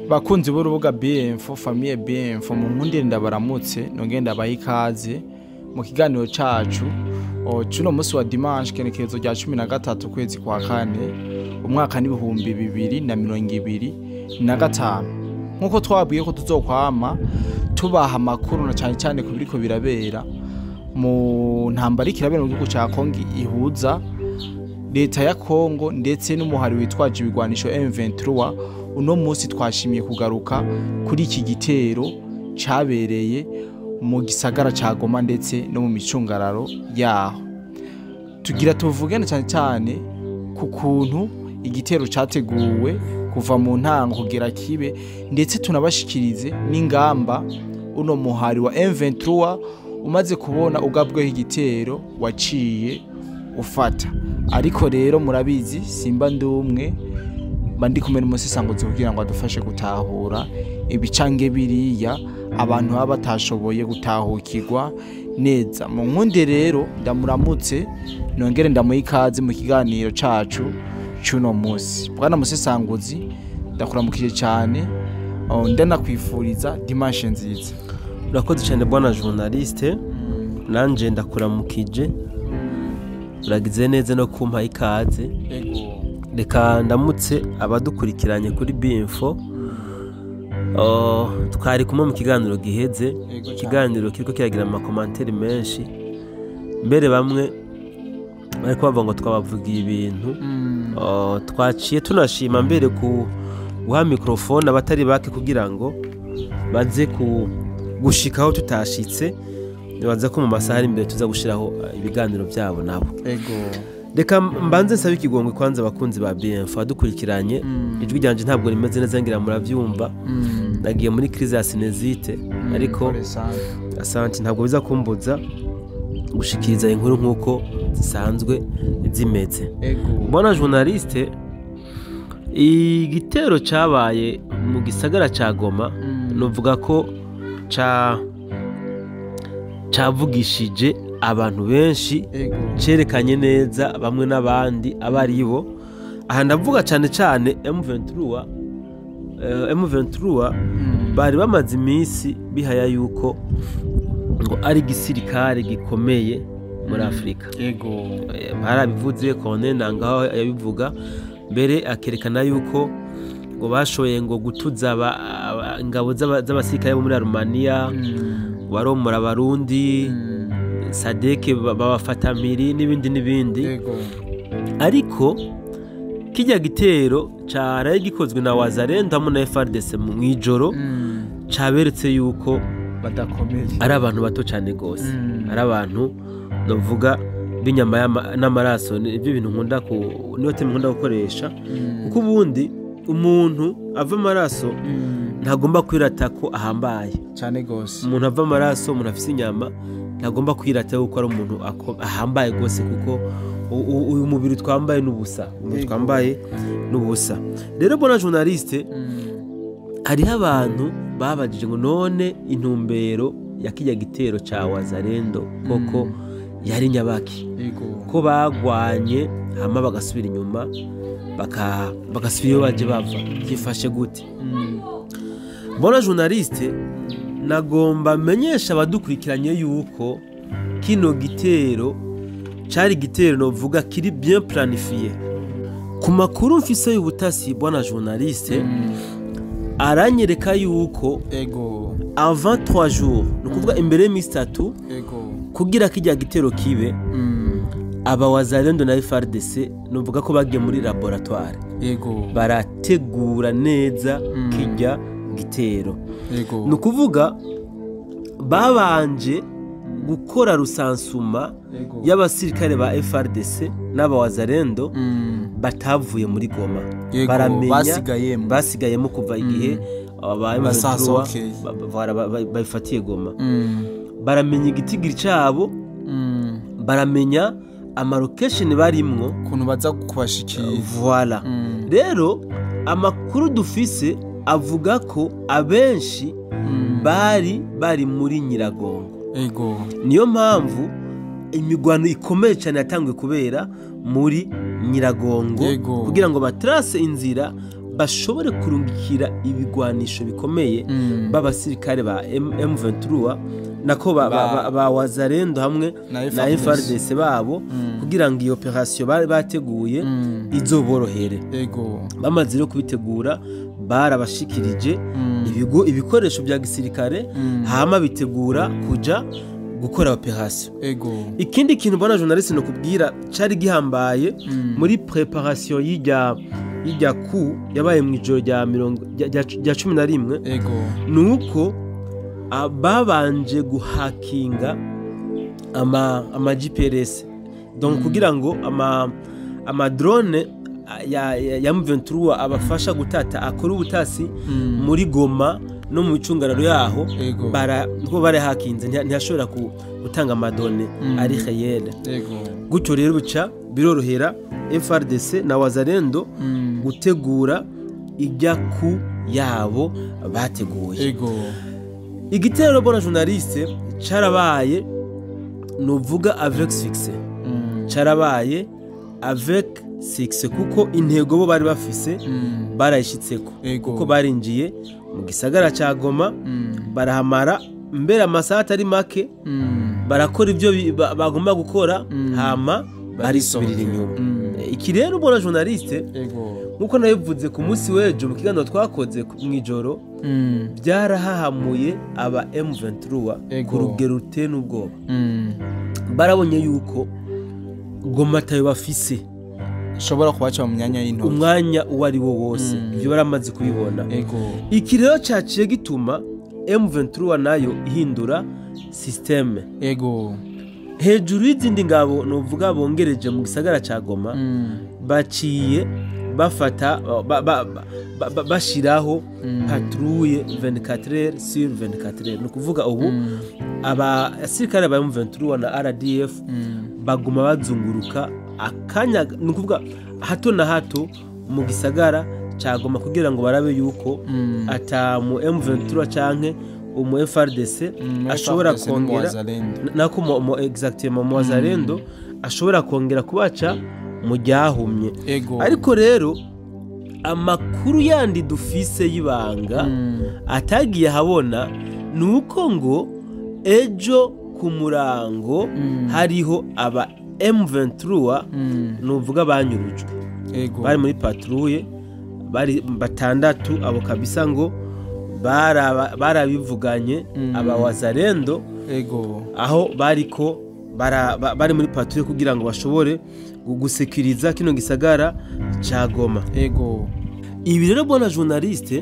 Bakunzi b'urubuga BMF, famille BMF, mu nkundire ndabaramutse nongeye ndabaha ikaze mu kiganiro cacu cuno musi wa dimanche, kenekerezo rya 13 ukwezi kwa kane, umwaka n'2025. Nk'uko twabwiye ko tuzokwama tubaha amakuru na cyane cyane ku biriko birabera mu ntambara iriko irabera mu gihugu ca Kongo ihuza leta ya Kongo ndetse n'umuhari witwaje ibigwanisho M23. Uno munsi twashimiye kugaruka kuri iki gitero cabereye mu gisagara ca Goma ndetse no mu micungararo yaho. Tugira tuvugane cyane cyane ku kuntu igitero categuwe kuva mu ntango kugera kibe, ndetse tunabashikirize n'ingamba uno muhari wa M23 umaze kubona ugabweho igitero waciye ufata. Ariko rero murabizi, simba ndumwe, mba ndi kumwe n'umusesanguzi kugira ngo adufashe gutahura ibicange biriya abantu baba batashoboye gutahukirwa neza. Mu nkunde rero ndamuramutse nongere ndamuha ikaze mu kiganiro cacu c'uno munsi. Bwana musesanguzi, ndakuramukije cyane, ndanakwifuriza dimanche nziza. Urakoze cyane, bwana journaliste. Nanje ndakuramukije, uragize neza no kumpa ikaze. Reka ndamutse abadukurikiranye kuri BINFO. Twari kumwe mu kiganiro giheze, ikiganiro kiriko kiragira ama commentaires menshi, mbere bamwe bariko bavuga ngo twabavugiye ibintu. Twaciye tunashima mbere ku guha microphone abatari bake kugira ngo baze ku gushikaho tutashitse. Nibaza ko mu masaha ari imbere tuza gushiraho ibiganiro byabo nabo. Reka mbanze nsabe ikigongwe kwanza abakunzi ba BMF badukurikiranye. Ijwi ryanje ntabwo rimeze neza, ngira muravyumva. Nagiye muri crise ya sinusite, ariko Pole sana. Asante. Ntabwo biza kumbuza gushikiriza inkuru nk'uko zisanzwe zimeze. Mbona journaliste, igitero cabaye mu gisagara ca Goma, nuvuga ko cavugishije abantu benshi, cerekanye neza bamwe n'abandi abo ari bo. Aha ndavuga cane cane M23. M23 bari bamaze iminsi bihaya yuko ngo ari igisirikare gikomeye muri Afurika. Barabivuze, Corneille Nangaa yabivuga mbere, akerekana yuko ngo bashoboye ngo gutuza ingabo z'abasirikare bo muri Arumaniya, baromora Abarundi, SADC babafata mpiri n'ibindi n'ibindi. Ariko kijya gitero caraye gikozwe na Wazalendo hamwe na FARDC mw'ijoro caberetse yuko badakomeye, ari abantu bato cyane gose, ari abantu novuga b'inyama n'amaraso. Nibyo bintu nkunda ku niyo terme nkunda gukoresha, kuko ubundi umuntu ava amaraso ntagomba kwirata ko ahambaye. Cyane gose. Umuntu ava amaraso, umuntu afise inyama, ntagomba kwirata yuko ari umuntu ahambaye gose, kuko uyu mubiri twambaye n'ubusa, umubiri twambaye n'ubusa. Rero bona journaliste, hariho abantu babajije ngo none intumbero ya kijya gitero ca Wazalendo koko yari nyabaki, ko bagwanye hama bagasubira inyuma, bagasubira iyo baje bava, byifashe gute? Bona journaliste, nagomba menyesha abadukurikiranye yuko kino gitero cari igitero novuga kiri bien planifié. Ku makuru mfise y'ubutasi, bwana journaliste, aranyereka yuko avant 3 jours, ni ukuvuga imbere y'iminsi 3 kugira kijya gitero kibe, aba Wazalendo na FARDC nuvuga ko bagiye muri laboratoire, barategura neza kijya gitero. Ni ukuvuga babanje gukora recensement y'abasirikare ba FARDC n'aba Wazalendo batavuye muri Goma, baramenya basigayemo. Basigayemo kuva igihe aba M23 basasohokeye. Babifatiye Goma. Baramenya igitigiri cabo, baramenya ama location barimwo, ukuntu baza kubashikira. Voilà. Rero amakuru dufise avuga ko abenshi bari bari muri Nyiragongo. Niyo mpamvu imigwano ikomeye cyane yatanguye kubera muri Nyiragongo, kugira ngo batrase inzira. bashobore kurungikira ibigwanisho bikomeye b'abasirikare ba M23 nako ba Wazalendo hamwe na FARDC babo, kugira ngo iyo operation bari bateguye izoborohere. Bamaze rero kubitegura, barabashikirije ibikoresho bya gisirikare, hama bitegura kuja gukora operation. Ikindi kintu mbona journaliste no kubwira cari gihambaye muri preparation y'ijya ku yabaye mu ijoro rya 11, nuko babanje guhakinga ama GPRS, donc kugira ngo ama drone ya M23 abafasha gutata akora ubutasi muri Goma no mu micungararo yaho, nko bare hakinze ntiyashobora gutanga amadone ari réel. Gutyo rero bica birorohera FARDC na Wazalendo gutegura ijya ku yabo bateguye. Igitero bona journaliste carabaye, nuvuga avec succès, carabaye avec succès, kuko intego bo bari bafise barayishitseko, kuko barinjiye mu gisagara ca Goma, barahamara mbere amasaha atari make, barakora ibyo bagomba gukora, hama barisubirira inyuma. Iki rero ubona journaliste, nkuko nabivuze ku munsi w'ejo mu kiganiro twakoze mw'ijoro, byarahahamuye aba M23 ku rugero ruteye n'ubwoba. Barabonye yuko Goma atayo bafise, ishobora kubaca mu myanya y'intoki umwanya uwo ari wo wose, ibyo baramaze kubibona. Iki rero caciye gituma M23 nayo ihindura systeme. Hejuru y'izindi ngabo novuga bongereje mu gisagara ca Goma, baciye bafata bashiraho patrouille 24 sur 24. Ni ukuvuga ubu abasirikare ba M23 na RDF baguma bazunguruka akanya, ni ukuvuga hato na hato mu gisagara ca Goma, kugira ngo barabe yuko ata mu M23 canke umu FARDC ashobora kongera nako mu exactement mu Wazalendo ashobora kongera kubaca mu ryahumye. Ariko rero amakuru yandi dufise y'ibanga atagiye habona nuko ngo ejo ku murango hariho aba M23 nuvuga banyurujwe, bari muri patrouille, bari batandatu abo kabisa, ngo barabivuganye aba Wazalendo aho bariko bari muri patrouille kugira ngo bashobore gusekiriza kino gisagara ca Goma. Ibi rero bona journaliste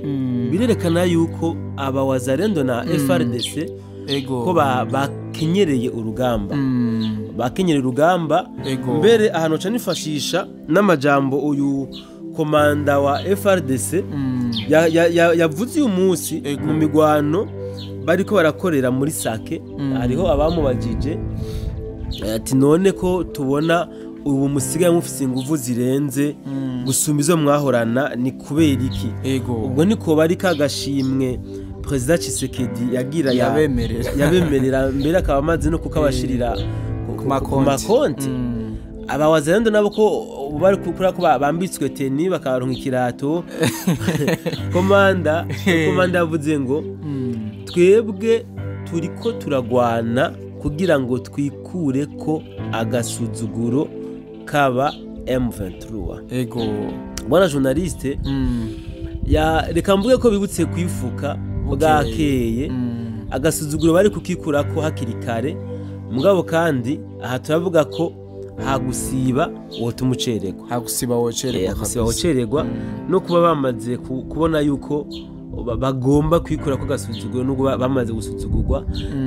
birerekana yuko aba Wazalendo na FARDC ko bakenyereye urugamba, bakenyereye urugamba. Mbere ahantu ca nifashisha n'amajambo uyu komanda wa FARDC yavuze uyu munsi mu migwano bariko barakorera muri Sake. Hariho abamubajije ati none ko tubona ubu musigaye mufise inguvu zirenze gusumba izo mwahorana, ni kubera iki? Ubwo niko bari kagashimwe President Tshisekedi yagira yabemerera mbere akaba amaze no kukabashirira ku makonti. Aba Wazalendo nabo ko bari kuri ko bambitswe teni bakaronka ikirato. Komanda yavuze ngo twebwe turiko turagwana kugira ngo twikure ko agasuzuguro kaba M23. Bwana journaliste, ya reka mvuge ko bibutse kwifuka bwakeye, agasuzuguro bari kukikura ko hakiri kare. Mugabo kandi aha turavuga ko hagusiba wotumucererwa, hagusiba wocererwa, no kuba bamaze kubona yuko bagomba kwikura ko gasuzuguro nubwo bamaze gusuzugurwa,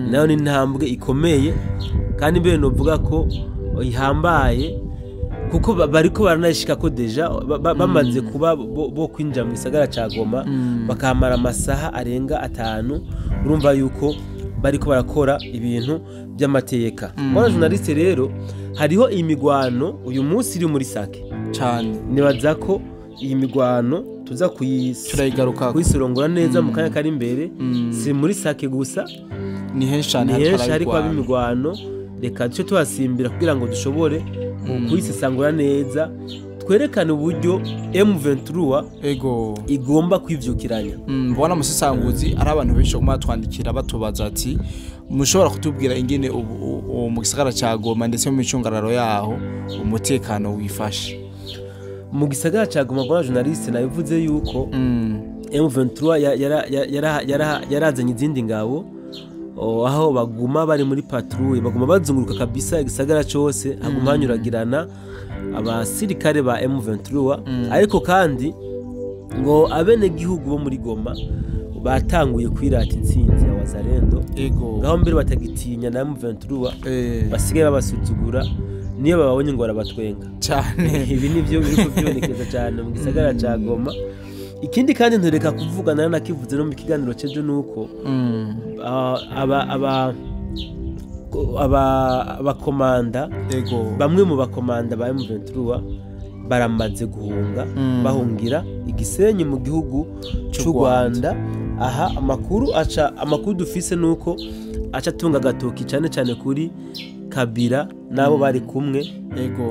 nayo ni intambwe ikomeye kandi mbere novuga ko ihambaye, kuko bariko baranashika ko deja bamaze kuba bo kwinjira mu gisagara ca Goma, bakamara amasaha arenga 5. Urumva yuko bariko barakora ibintu by'amateka. Bwana journaliste rero, hariho imigwano uyu munsi iri muri Sake cyane. Nibaza ko iyi migwano tuza turayigaruka kuyisorongora neza mu kanya kari imbere. Si muri Sake gusa, ni henshi cyane hariko imigwano. Reka duce tuhasimbira kugira ngo dushobore kuyisesangura neza. Twerekane uburyo M23 igomba kwivyukiranya. Mbona musesanguzi ari abantu benshi baguma batwandikira batubaza ati mushobora kutubwira ingene ubu mu gisagara ca Goma ndetse mu micungararo yaho umutekano wifashe. Mu gisagara ca Goma, bwana journaliste, nabivuze yuko M23 yarazanye izindi ngabo, aho baguma bari muri patrouille, baguma bazunguruka kabisa igisagara cose, haguma hanyuragirana abasirikare ba M23. Ariko kandi ngo abenegihugu bo muri Goma batanguye kwirata intsinzi ya Wazalendo, ngaho mbere batagitinya na M23, basigaye babasuzugura, niyo bababonye ngo barabatwenga cyane. Ibi nivyo biri kuvyibonekeza cyane mu gisagara ca Goma. Ikindi kandi ntureka kuvuga, nari nakivuze no mu kiganiro c'ejo, nuko aba aba aba abakomanda, bamwe mu bakomanda ba M23 baramaze guhunga, bahungira igisenyi mu gihugu c'u Rwanda. Aha amakuru dufise nuko aca atunga agatoki cyane cyane kuri Kabila n'abo bari kumwe.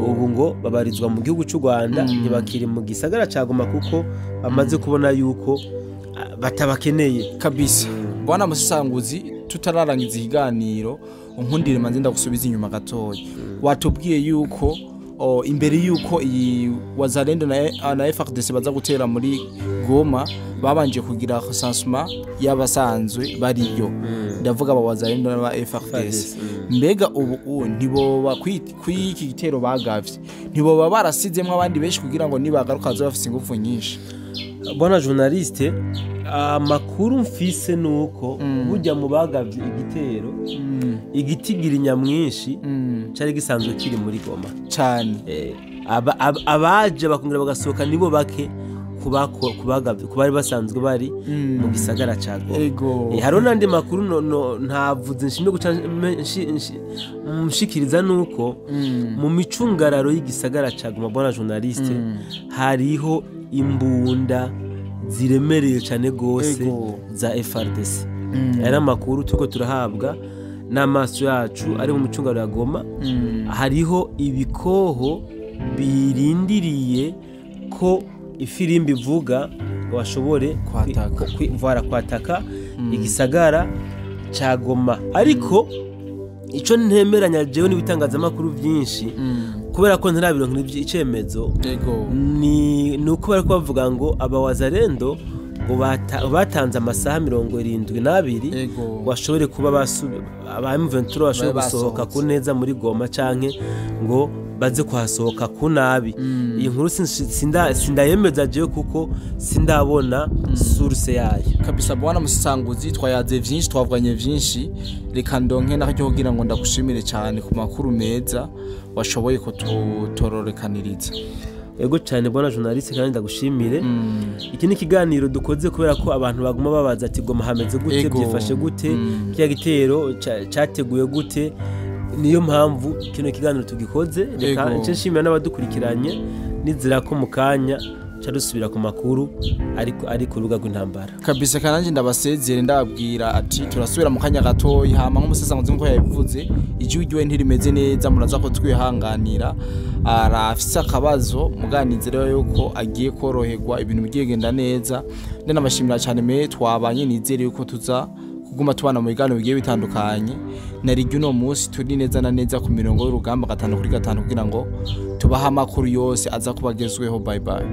Ubu ngo babarizwa mu gihugu cy'u Rwanda, ntibakiri mu gisagara ca Goma kuko bamaze kubona yuko batabakeneye. Kabisa. Bwana musesanguzi, tutararangiza ikiganiro, unkundire manze ndagusubiza inyuma gatoya. Watubwiye yuko imbere yuko iyi Wazalendo na FARDC baza gutera muri Goma, babanje kugira recensement y'abasanzwe bariyo, ndavuga aba Wazalendo n'aba FARDC. Mbega ubu ntiboba kw'iki gitero bagavye ntiboba barasizemwo abandi benshi kugira ngo nibagaruka bazobe bafise ingufu nyinshi? Bwana journaliste, amakuru mfise nuko burya mu bagavye igitero, igitigiri nyamwinshi cari gisanzwe kiri muri Goma. Cyane. Abaje bakongera bagasohoka nibo bake kubagavye kubari basanzwe bari mu gisagara ca Goma. Hariho n'andi makuru ntavuze nshimye guca nshikiriza, nuko mu micungararo y'igisagara ca Goma, bwana journaliste, hariho imbunda ziremereye cyane gose za FARDC. Aya ni amakuru turiko turahabwa n'amaso yacu ari mu micungararo ya Goma. Hariho ibikoho birindiriye ko ifirimbi ivuga ngo bashobore Kwataka. Voilà, kwataka igisagara ca Goma. Ariko ico ntemeranya jewe n'ibitangazamakuru byinshi, kubera ko ntarabironka icemezo, ni nuko bariko bavuga ngo aba Wazalendo ngo batanze amasaha 72 ngo bashobore kuba aba M23 bashobore Babe gusohoka basohotse. ku neza muri Goma, canke ngo baze kuhasohoka ku nabi. Iyi nkuru sindayemeza jewe kuko sindabona source yayo. Kabisa, bwana musesanguzi, twayaze vyinshi, twavuganye vyinshi. Reka ndonke naryo kugira ngo ndagushimire cyane ku makuru meza washoboye kututororekaniriza. Ego cyane, bwana journaliste, kandi ndagushimire. Iki ni ikiganiro dukoze kubera ko abantu baguma babaza ati Goma hameze gute, byifashe gute, kiya gitero categuye gute? Niyo mpamvu kino kiganiro tugikoze. Reka nce nshimira n'abadukurikiranye, nizera ko mu kanya ca dusubira ku makuru ariko ari ku rubuga rw'intambara. Kabisa, kananje ndabasezere, ndababwira ati turasubira mu kanya gatoyi. Hama nk'umusesanguzi, nkuko yabivuze, ijwi ryiwe ntirimeze neza, muraza ko twihanganira, arafise akabazo. Muganize rero yuko agiye koroherwa, ibintu bigiye genda neza. Ndanabashimira cyane me twabanye, nizere yuko tuza kuguma tubana mu biganiro bigiye bitandukanye. Nari uno munsi turi neza na neza ku mirongo y'urugamba 5 kuri 5 kugira ngo tubahe amakuru yose aza kuba agezweho. Bye bye.